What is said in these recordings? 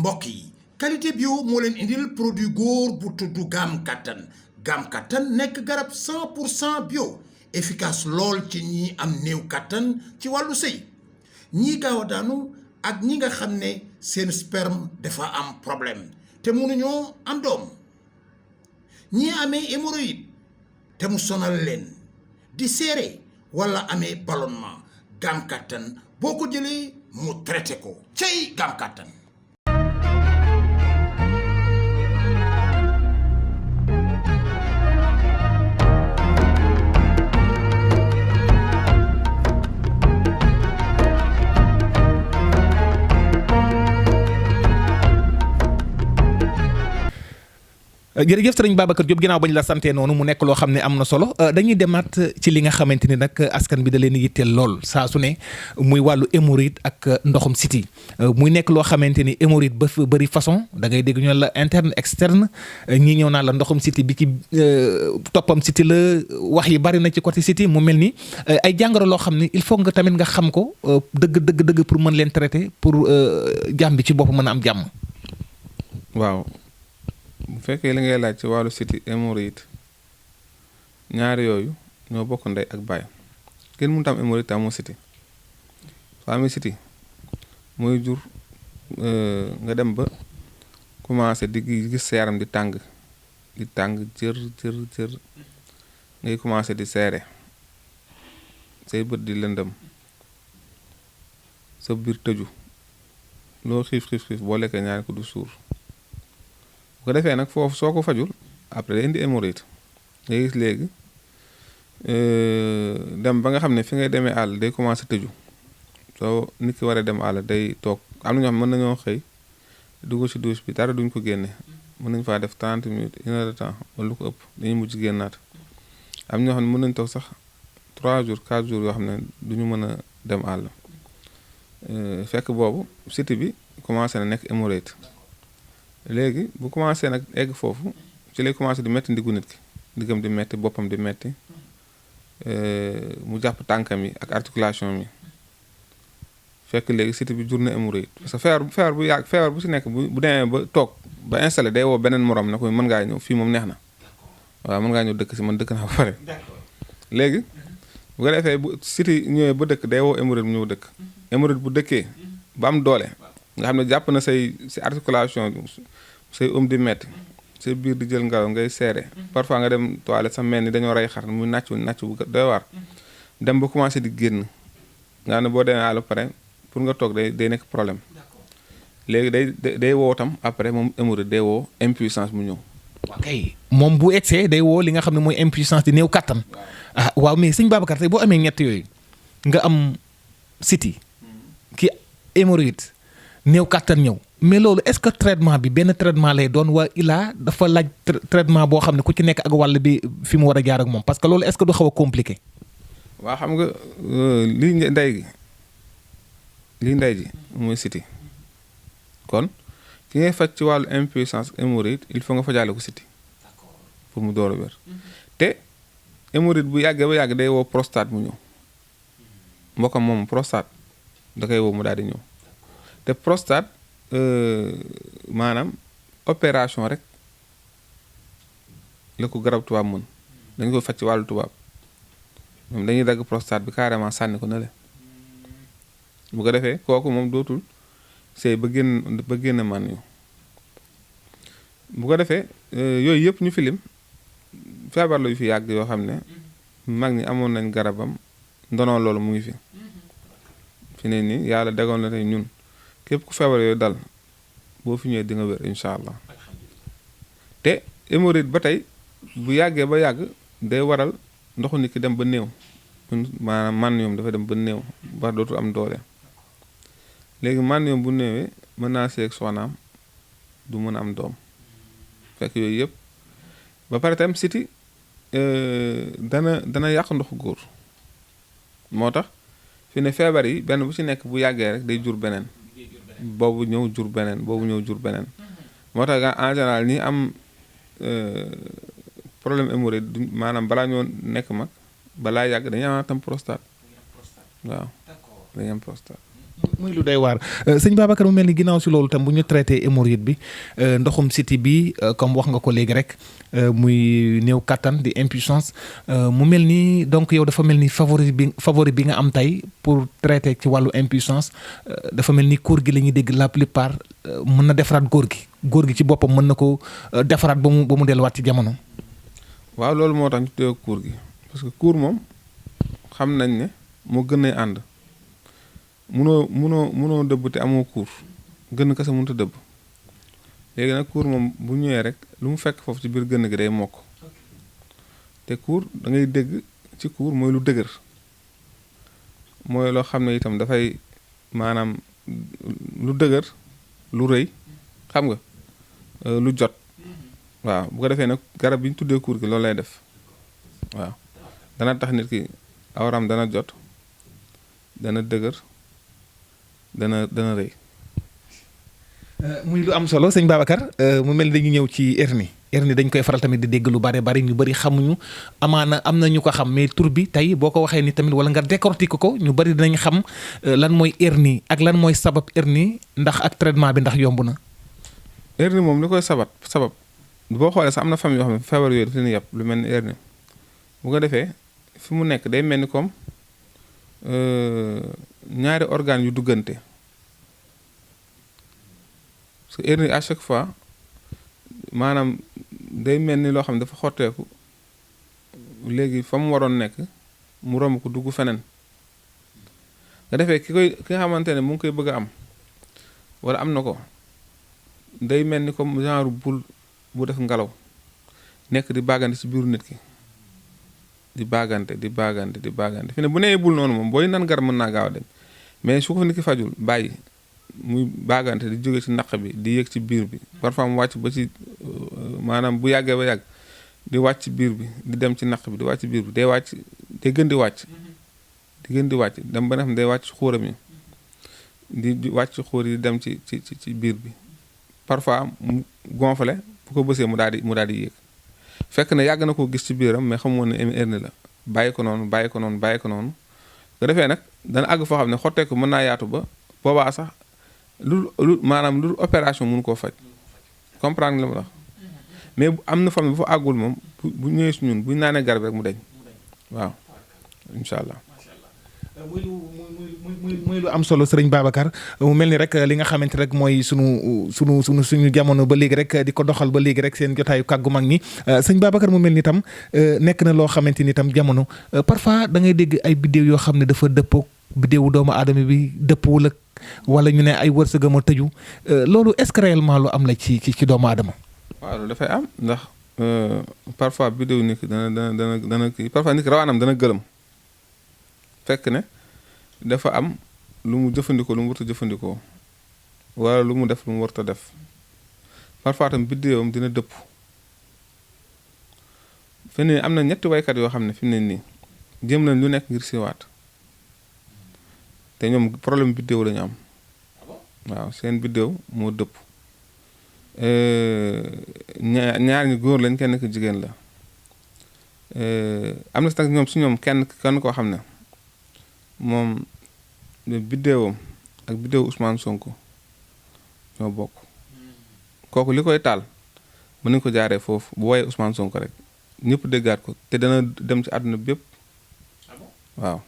mbokk yi qualité bio moo leen indil produit góor bu tudd Gam Kattan Gam Kattan nekk garab 100% bio efficace lool ci ñi am néew kattan ci wàllu sëy ñii gaaw a daanu ak ñi nga xam ne seen sperme dafa am problème te mënuñoo am doom ñii amee hémorroïde te mu sonal leen di seere wala amee ballonnement Gam Kattan boo ko jëlee mu traité ko cey Gam Kattan. jërëjëf sëriñ Babacar Diop ginnaaw bañ la santee noonu mu nekk loo xam ne am na solo dañuy demaat ci li nga xamante ni nag askan bi da leen yitteel lool saa su ne muy wàllu hémorroïde ak ndoxum siti muy nekk loo xamante ni hémorroïde ba fa bëri façon da ngay dégg ñu la interne externe ñii ñëw naa la ndoxum siti bi ki toppam siti la wax yi bari na ci côté siti mu mel ni ay jàngoro loo xam ne il faut nga tamit nga xam ko dëgg pour mën leen traiter pour jàmm bi ci bopp mën a am jàmm. waaw. bu fekkee li ngay laaj ci wàllu siti hémorroïde ñaari yooyu ñoo bokk ndey ak baay kenn mënut am hémorroïde te amoo siti soo amee siti mooy jur nga dem ba commencé di gis sa yaram di tàng jër ngay commencé di seere say bët di lëndëm sa biir tëju loo xiif boo lekkee ñaari ko du suur bu ko defee nag foofu soo ko fajul après day indi hémorroïde nga gis léegi dem ba nga xam ne fi ngay demee àll day commencé tëju soo nit ki waree dem àll day toog am na ñoo xam mën nañoo xëy dugg ci douche bi dara duñ ko génne mën nañ faa def 30 minutes 1 heure de temps wala lu ko ëpp dañuy mujj génnaat am ñoo xam ne mën nañ toog sax 3 jours 4 jours yoo xam ne duñu mën a dem àll fekk boobu siti bi commencé na nekk hémorroïde léegi bu commencé nag egg foofu ci lay commencé di metti ndiggu nit ki ndiggam di metti boppam di metti mu jàpp tànkam yi ak articulation yi fekk léegi siti bi jur na hémorroïde parce que feebar bu yàgg feebar bu si nekk bu demee ba toog ba installé day woo beneen morom ne ko mën ngaa ñëw fii moom neex na waaw mën ngaa ñëw dëkk si man dëkk naa ba pare léegi bu ko defee bu siti ñëwee ba dëkk day woo hémorroïde bu ñëw dëkk hémorroïde bu dëkkee ba am doole nga xam ne jàpp na say articulation say di metti say biir di jël ngelaw ngay seere parfois nga dem toilette sax mel ni dañoo rey xar mu nàcc bu doy waar dem ba commencé di génn nga xam ne boo demee àll pare pour nga toog day nekk problème léegi day woo tam après moom hémorroïde day woo impuissance mu ñëw. ok moom bu egsee day woo li nga xam ne mooy impuissance di néew kattan. ah waaw mais sëñ Babacar tey boo amee ñett yooyu nga am siti ki hémorroïde néew kattan ñëw mais loolu est-ce que traitement bi benn traitement lay doon waa ilaa dafa laaj traitement boo xam ne ku ci nekk ak wàll bi fi mu war a jaar ak moom parce que loolu est-ce que du xaw a compliqué. waa xam nga lii ndey ji mooy siti kon ki ngay faj ci wàllu impuissance hémorroïde il faut nga fajaale ko siti pour mu door a wér te hémorroïde bu yàggee ba yàgg day woo prostate mu ñëw mbokkam moom prostate da koy woo mu daal di ñëw. te prostate maanaam opération rek la ko garab tubaab mën dañ koy faj ci wàllu tubaab moom dañuy dagg prostate bi carrément sànni ko na le bu ko defee kooku moom dootul sëy ba génn man yu bu ko defee yooyu yëpp ñu filim feebar la yu fi yàgg yoo xam ne mag ñi amoon nañ garabam ndono loolu mu ngi fi ne nii yàlla degoon na tey ñun képp ku feebar yooyu dal boo fi ñëwee di nga wér incha allah te hémorroïde ba tey bu yàggee ba yàgg day waral ndoxu nit ki dem ba néew maanaam mànniyoom dafa dem ba néew ba dootul am doole léegi mànniyoom bu néewee mën naa seeg soxnaam du mën a am doom fekk yooyu yëpp ba pare tam siti dana yàq ndoxu góor moo tax fi ne feebar yi benn bu ci nekk bu yàggee rek day jur beneen boobu ñëw jur beneen moo tax en général ñi am problème hémorroïde maanaam balaa ñoo nekk mag balaa yàgg dañuy am tam prostate waaw dañuy am prostate muy lu doy waar sëñ Babacar mu mel ni ginnaaw si loolu tam bu ñu traité hémorroïde bi ndoxum siti bi comme wax nga ko léegi rek muy néew kattan di impuissance mu mel ni donc yow dafa mel ni favori bi nga am tey pour traiter ci wàllu impuissance dafa mel ni góor gi la ñuy dégg la plupart mën na defaraat góor gi ci boppam mën na ko defaraat ba mu delluwaat ci jamono. waaw loolu moo tax ñu tuddee kuur gi parce que kuur moom xam nañ ne moo gën a ànd. munoo dëbb te amoo kuur gën kese mënut a dëbb léegi nag kuur moom bu ñëwee rek lu mu fekk foofu ci biir gën gi day mokk te kuur da ngay dégg ci kuur mooy lu dëgër mooy loo xam ne itam dafay maanaam lu dëgër lu rëy xam nga lu jot waaw bu ko defee nag garab bi ñu tuddee kuur gi loolu lay def waaw dana tax nit ki awram dana jot dana dëgër dana rëy. muy lu am solo sëñ Babacar mu mel ni dañu ñëw ci hernie dañ koy faral tamit di dégg lu bari ñu bari xamuñu amaana am na ñu ko xam mais tur bi tey boo ko waxee ni tamit wala nga décortique ko ñu bari dinañ xam lan mooy hernie ak lan mooy sabab hernie ndax ak traitement bi ndax yomb na. hernie moom li koy sabab boo xoolee sax am na famille yoo xam ne feebar yooyu daf leen yàpp lu mel ni hernie bu ko defee fi mu nekk day mel ni comme. ñaari organes yu duggante parce que hernie à chaque fois maanaam day mel ni loo xam ne dafa xotteeku léegi fa mu waroon nekk mu romb ko dugg feneen nga defee ki nga xamante ne mu ngi koy bëgg a am wala am na ko day mel ni comme genre bul bu def ngelaw nekk di bàggante ci biiru nit ki di baagante fi ne bu nee bul noonu moom booy nan garab mën naa gaaw a dem mais su ko fa nit ki fajul bàyyi muy baagante di jóge ci naq bi di yëg ci biir bi parfois mu wàcc ba ci maanaam bu yàggee ba yàgg di wàcc biir bi di dem ci naq bi di wàcc biir bi day wàcc day gën di wàcc dem ba nga xam ne day wàcc xóoram yi di wàcc xóor yi di dem ci biir bi parfois mu gonflé bu ko bësee mu daal di yéeg fekk na yàgg na koo gis ci biiram mais xamu woon ne hernie la bàyyi ko noonu ko defee nag dana àgg foo xam ne xottee ko mën naa yaatu ba boobaa sax maanaam lu opération mun koo faj comprendre nga li ma wax mais am na famille bu fa àggul moom bu ñëwee si ñun bu ñu naanee garab rek mu deñ waaw incha allah. muy lu am solo sëriñ Babacar mu mel ni rek li nga xamante rek mooy suñu jamono ba léegi rek di ko doxal ba léegi rek seen jotaayu kàggu mag ñi sëñ Babacar mu mel ni tam nekk na loo xamante ni tam jamono parfois da ngay dégg ay biddéew yoo xam ne dafa dëppoo biddéewu doomu aadama bi dëppwul ak wala ñu ne ay wërsëgam a tëju loolu est-ce que réellement lu am la ci doomu aadama. waaw loolu dafay am ndax parfois biddéew nit ki dana kii parfois nit ki rawaanam dana gëlëm. fekk ne dafa am lu mu jëfandikoo lu mu warut a jëfandikoo wala lu mu def lu mu warut a def parfois tam biddéewam dina dëpp fi ne am na ñetti waykat yoo xam ne fi mu ne nii jéem nañ lu nekk ngir siiwaat te ñoom problème biddéew lañu am waaw seen biddéew moo dëpp ñaar ñi góor lañ kenn ki jigéen la am na si nag ñoom si ñoom kenn koo xam ne moom biddéewam ak biddéewu Ousmane Sonko ñoo bokk kooku li koy taal mën nañu ko jaaree foofu bu woyee Ousmane Sonko rek ñëpp déggaat ko te dana dem ci àdduna bépp waaw.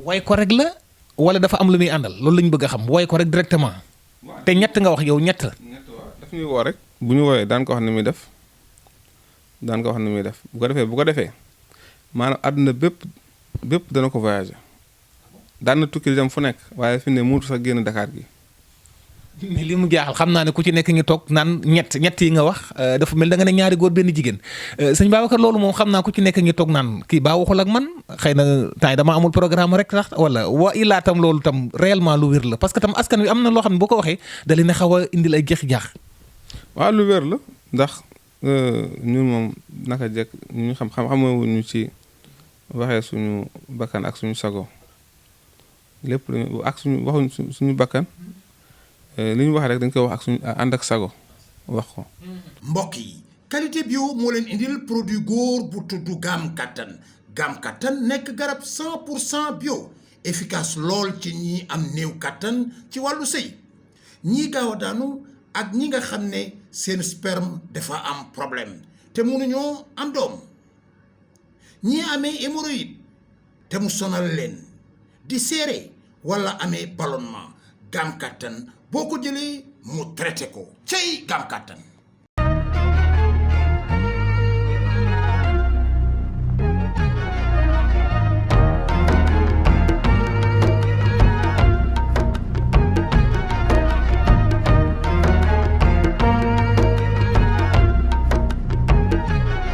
woy ko rek la wala dafa am lu muy àndal loolu la ñu bëgg a xam woy ko rek directement te ñett nga wax yow ñett. waaw daf ñuy woo rek bu ñu woowee daan ko wax ni muy def bu ko defee maanaam àdduna bépp dana ko voyager. daan na tukki di dem fu nekk waaye fi ne muutu sax génn Dakar gi. mais li mu jaaxal xam naa ne ku ci nekk ngi toog naan ñett yi nga wax dafa mel da nga ne ñaari góor benn jigéen sëñ Babacar loolu moom xam naa ku ci nekk ngi toog naan kii baa waxul ak man xëy na temps yi dama amul programme rek tax wala wa illaa tam loolu tam réellement lu wér la parce que tam askan wi am na loo xam ne boo ko waxee da leen a xaw a indil ay jeex-jaax. waaw lu wér la ndax ñun moom naka jekk ñu xamuñu ci waxee suñu bakkan ak suñu sago. lépp lu ak suñu bakkan li ñu wax rek dañ koy wax ak suñu ànd ak sago wax ko. mbokk yi qualité bio moo leen indil produit góor bu tudd Gam Kattan nekk garab 100% bio efficace lool ci ñi am néew kàttan ci wàllu sëy ñii gaaw a daanu ak ñi nga xam ne seen sperme dafa am problème te mënuñoo am doom ñii amee hémorroïde te mu sonal leen di seere wala amee ballonnement gaam kàttan boo ko jëlee mu traité ko cey gaam kàttan